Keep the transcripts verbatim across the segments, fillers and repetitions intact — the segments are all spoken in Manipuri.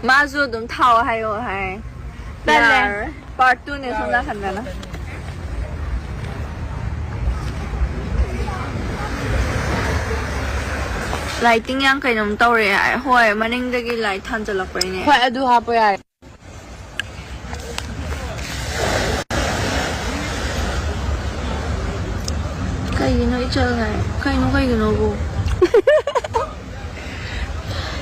ꯃꯥꯁꯨ ꯑꯗꯨꯝ ꯊꯥꯎ ꯍꯥꯏꯌꯣ ꯍꯥꯏ꯫ ꯇꯜꯂꯦ꯫ ꯌꯥꯔꯣꯏ꯫ Part two ꯅꯦ ꯁꯣꯝ ꯅꯥꯀꯟꯗꯅ꯫ Lighting ꯌꯥꯝ ꯀꯩꯅꯣꯝ ꯇꯧꯔꯦ ꯍꯥꯏ꯫ ꯍꯣꯏ, ꯃꯅꯤꯡꯗꯒꯤ light ꯊꯥꯟꯖꯜꯂꯛꯄꯩꯅꯦ꯫ ꯍꯣꯏ, ꯑꯗꯨ ꯍꯥꯞꯄ ꯌꯥꯔꯦ꯫ ꯀꯩꯒꯤꯅꯣ ꯏꯆꯜ ꯍꯥꯏ? ꯀꯩꯅꯣ, ꯀꯩꯒꯤꯅꯣꯕꯨ?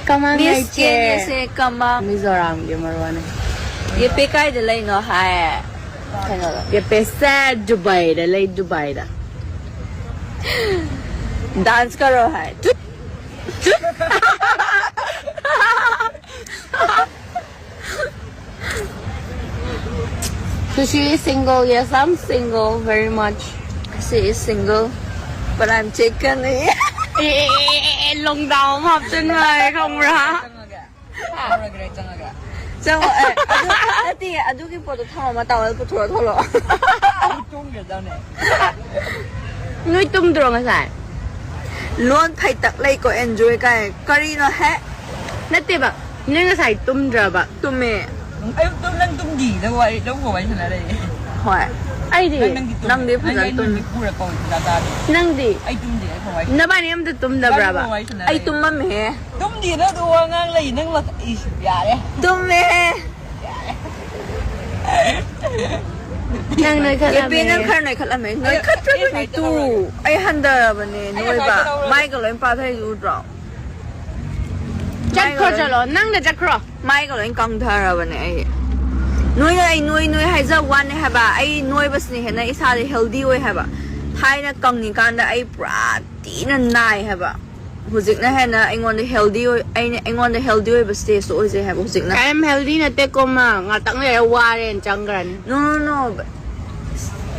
ꯀꯃꯥꯡ Miss ꯂꯩꯇꯦ꯫ Kenya ꯁꯦ ꯀꯃꯥꯡ꯫ ꯃꯤꯖꯣꯔꯥꯝꯒꯤ ꯃꯔꯣꯟꯅꯦ꯫ ꯌꯦꯄꯦ ꯀꯥꯏꯗ ꯂꯩꯅꯣ ꯍꯥꯏ? ꯀꯩꯅꯣꯗ꯫ ꯌꯦꯄꯦꯁꯦ ꯗꯨꯕꯥꯏꯗ ꯂꯩ, ꯗꯨꯕꯥꯏꯗ꯫ Dance ꯀꯔꯣ ꯍꯥꯏ꯫ Sushi is single. Yes, I'm single very much. She is single, but I'm taken. ꯑꯦ, ꯑꯦ, ꯑꯦ, ꯑꯦ, ꯑꯦ, ꯂꯣꯡꯗꯥꯎ ꯑꯃ ꯍꯥꯞꯆꯤꯟꯕ ꯍꯥꯏ, ꯈꯪꯕ꯭ꯔꯥ? ꯆꯪꯉꯣ, ꯑꯦ, ꯑꯗꯨ, ꯅꯠꯇꯦ, ꯑꯗꯨꯒꯤ ꯄꯣꯠꯇꯣ ꯊꯝꯃꯣ, ꯇꯥꯋꯦꯜ ꯄꯨꯊꯣꯔꯛꯑꯣ, ꯊꯣꯛꯂꯛꯑꯣ꯫ ꯅꯣꯏ ꯇꯨꯝꯗ꯭ꯔꯣ ꯉꯁꯥꯏ? ꯂꯣꯟ ꯐꯩꯇꯛ ꯂꯩꯀꯣ, enjoy ꯀꯥꯏ꯫ ꯀꯔꯤꯅꯣ ꯍꯦ? ꯅꯠꯇꯦꯕ, ꯅꯣꯏ ꯉꯁꯥꯏ ꯇꯨꯝꯗ꯭ꯔꯕ? ꯇꯨꯝꯃꯦ꯫ ꯑꯌꯨꯛꯇ ꯅꯪ ꯇꯨꯝꯗꯤ, ꯅꯪ ꯋꯥꯔꯤ, ꯅꯪ ꯋꯥꯔꯤ ꯁꯥꯟꯅ ꯂꯩꯌꯦ꯫ ꯍꯣꯏ꯫ ꯑꯩꯗꯤ ꯅꯪ, ꯅꯪꯗꯤ ꯇꯨꯝꯃꯦ꯫ ꯅꯪꯗꯤ ꯅꯪ ꯐꯖꯅ ꯑꯩ ꯇꯨꯝꯃꯤ꯫ ꯅꯨꯃꯤꯠ ꯄꯨꯔ ꯀꯧꯏ ꯁꯨꯡꯇꯥ ꯇꯥꯗꯦ꯫ ꯅꯪꯗꯤ? ꯑꯩ ꯇꯨꯝꯗꯦ, ꯑꯩ ꯐꯣꯟ ꯋꯥꯔꯤ ꯁꯥꯟꯅ-, ꯅꯕꯥꯅꯤ ꯑꯝꯇ ꯇꯨꯝꯗꯕ꯭ꯔꯕ? ꯏꯕꯥꯅꯤ ꯐꯣꯟ ꯋꯥꯔꯤ ꯁꯥꯟꯅ ꯑꯩ ꯂꯩꯌꯦ꯫ ꯇꯨꯝꯃꯝꯃꯦꯍꯦ꯫ ꯇꯨꯝꯗꯦꯅ ꯑꯗꯨ ꯋꯥ ꯉꯥꯡ ꯂꯩ, ꯅꯪ ꯃꯊ-, ꯏꯁ, ꯌꯥꯔꯦ꯫ ꯇꯨꯝꯃꯦꯍꯦ꯫ ꯅꯪ ꯅꯣꯏꯈꯠꯂꯝꯃꯦ꯫ ꯌꯦꯄꯦ, ꯅꯪ ꯈꯔ ꯅꯣꯏꯈꯠꯂꯝꯃꯦ꯫ ꯑꯩ, ꯅꯣꯏꯈꯠꯇ꯭ꯔꯕꯅꯤ ꯑꯩ ꯇꯨ꯫ ꯁꯨꯃꯥꯏꯅ ꯇꯧꯔꯒ ꯑꯩ ꯍꯟꯊꯔꯕꯅꯦ ꯑꯩꯅ ꯅꯣꯏꯕ꯫ ꯁꯨꯃꯥꯏꯅ ꯇꯧꯔꯒ ꯃꯥꯏꯒ ꯂꯣꯏ ꯄꯥꯊꯩꯁꯦ ꯎꯗ꯭ꯔꯣ? ꯆꯠꯈ꯭ꯔꯣ, ꯃꯥꯏꯒ ꯂꯣꯏ ꯆꯠꯂꯣ꯫ ꯅꯪꯅ ꯆꯠꯈ꯭ꯔꯣ꯫ ꯃꯥꯏꯒ ꯂꯣꯏ ꯀꯪꯊꯔꯕꯅꯦ ꯑꯩ꯫ ꯅꯣꯏꯅ ꯑꯩ ꯅꯣꯏ ꯅꯣꯏ ꯍꯥꯏꯖꯕ ꯋꯥꯅꯦ ꯍꯥꯏꯕ꯫ ꯑꯩ ꯅꯣꯏꯕꯁꯤꯅ ꯍꯦꯟꯅ ꯏꯁꯥꯗ healthy ꯑꯣꯏ ꯍꯥꯏꯕ꯫ ꯊꯥꯏꯅ ꯀꯪꯉꯤꯀꯥꯟꯗ ꯑꯩ ꯄꯨꯔꯥ ꯊꯤꯅ ꯅꯥꯏ ꯍꯥꯏꯕ꯫ ꯍꯧꯖꯤꯛꯅ ꯍꯦꯟꯅ ꯑꯩꯉꯣꯟꯗ healthy ꯑꯣꯏ-, ꯑꯩꯅ, ꯑꯩꯉꯣꯟꯗ healthy ꯑꯣꯏꯕ stage ꯇꯣ ꯑꯣꯏꯖꯩ ꯍꯥꯏꯕ ꯍꯧꯖꯤꯛꯅ꯫ I am healthy ꯅꯠꯇꯦ, ꯀꯣꯃ꯫ ꯉꯥꯛꯇꯪ ꯂꯩꯔ ꯋꯥꯔꯦꯅ ꯆꯪꯈ꯭ꯔꯅꯤ꯫ No, no, no.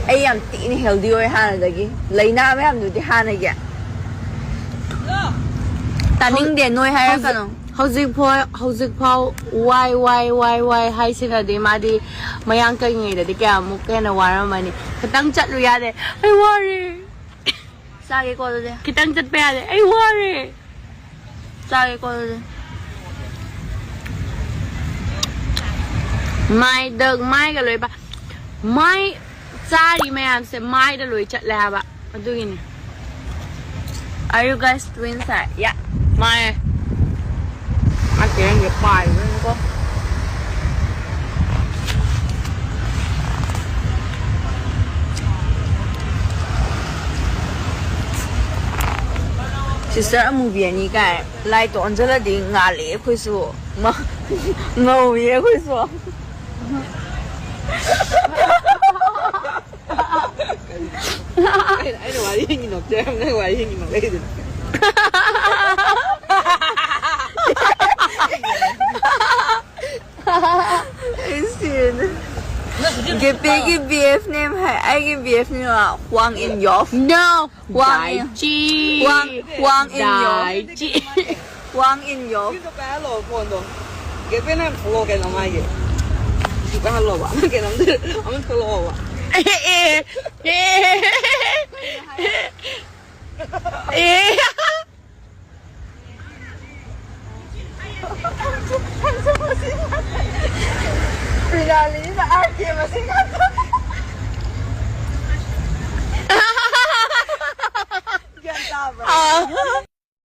ꯑꯩ ꯌꯥꯝ ꯊꯤꯅ healthy ꯑꯣꯏ ꯍꯥꯟꯅꯗꯒꯤ꯫ ꯂꯥꯏꯅꯥ ꯃꯌꯥꯝꯗꯨꯗꯤ ꯍꯥꯟꯅꯒꯤ꯫ ꯇꯥꯅꯤꯡꯗꯦ, ꯅꯣꯏ ꯍꯥꯏꯔꯛꯀꯅꯨ꯫ ꯍꯧꯖꯤꯛ, ꯍꯧꯖꯤꯛ ꯐꯥꯎ, ꯍꯧꯖꯤꯛ ꯐꯥꯎ ꯋꯥꯏ, ꯋꯥꯏ, ꯋꯥꯏ, ꯋꯥꯏ ꯍꯥꯏꯁꯤꯅꯗꯤ ꯃꯥꯗꯤ ꯃꯌꯥꯡ ꯀꯪꯉꯤꯉꯩꯗꯗꯤ ꯀꯌꯥꯃꯨꯛ ꯍꯦꯟꯅ ꯋꯥꯔꯝꯃꯅꯤ꯫ ꯈꯤꯇꯪ ꯆꯠꯂꯨ ꯌꯥꯗꯦ꯫ ꯑꯩ ꯋꯥꯔꯦ꯫ ꯆꯥꯒꯦꯀꯣ ꯑꯗꯨꯗꯤ꯫ ꯈꯤꯇꯪ ꯆꯠꯄ ꯌꯥꯗꯦ꯫ ꯑꯩ ꯋꯥꯔꯦ꯫ ꯆꯥꯒꯦꯀꯣ ꯑꯗꯨꯗꯤ꯫ ꯃꯥꯏꯗ, ꯃꯥꯏꯒ ꯂꯣꯏ ꯄꯥ-, ꯃꯥꯏ ꯆꯥꯔꯤ ꯃꯌꯥꯝꯁꯦ ꯃꯥꯏꯗ ꯂꯣꯏ ꯆꯠꯂꯦ ꯍꯥꯏꯕ꯫ ꯑꯗꯨꯒꯤꯅꯤ꯫ Are you guys twins? High. Yeah. ꯃꯥꯏ ꯑꯁꯦꯡꯕ ꯄꯥꯏꯕꯅꯤꯀꯣ꯫ Sister ꯑꯃꯨꯕꯤ ꯑꯅꯤ ꯀꯥꯏ꯫ Light ꯇꯣ ꯑꯣꯟꯁꯤꯜꯂꯗꯤ ꯉꯥꯜꯂꯦ ꯑꯩꯈꯣꯏꯁꯨ꯫ ꯃ-, ꯉꯧꯋꯦ ꯑꯩꯈꯣꯏꯁꯨ꯫ ꯑꯩꯅ, ꯑꯩꯅ ꯋꯥꯔꯤ ꯍꯤꯡꯉꯤ ꯅꯣꯛꯆꯔꯝ, ꯅꯪ ꯋꯥꯔꯤ ꯍꯤꯡꯉꯤ ꯅꯣꯛꯂꯛꯏꯗꯨꯅꯤ꯫ ꯑꯩ ꯁꯤꯔꯦꯗ꯫ ꯒꯦꯄꯦꯒꯤ B F name ꯍꯥꯏ, ꯑꯩꯒꯤ B F name low? Huang In Yof꯫ No꯫ Huang In, Daichi꯫ Huang, Huang In Yof꯫ Daichi꯫ Huang In Yof꯫ ꯁꯤꯗꯣ ꯄꯥꯏꯍꯜꯂꯣ ꯐꯣꯟꯗꯣ꯫ ꯒꯦꯄꯦꯅ ꯊꯣꯛꯂꯛꯑꯣ ꯀꯩꯅꯣ ꯃꯥꯒꯤ꯫ ꯁꯤ ꯄꯥꯏꯍꯜꯂꯣꯕ꯫ ꯀꯩꯅꯣꯝꯗ ꯑꯃ ꯊꯣꯛꯂꯛꯑꯣꯕ꯫ ꯑꯦ, ꯑꯦ, ꯑꯦ꯫ ꯑꯦ꯫ ꯄ꯭ꯔꯤꯅꯥꯂꯤꯅ ꯑꯥꯔ ꯀꯦ ꯃꯁꯤꯡ ꯉꯥꯛꯇ꯫ ꯒ꯭ꯌꯥꯟ ꯇꯥꯕ꯭ꯔꯥ? ꯑꯥ꯫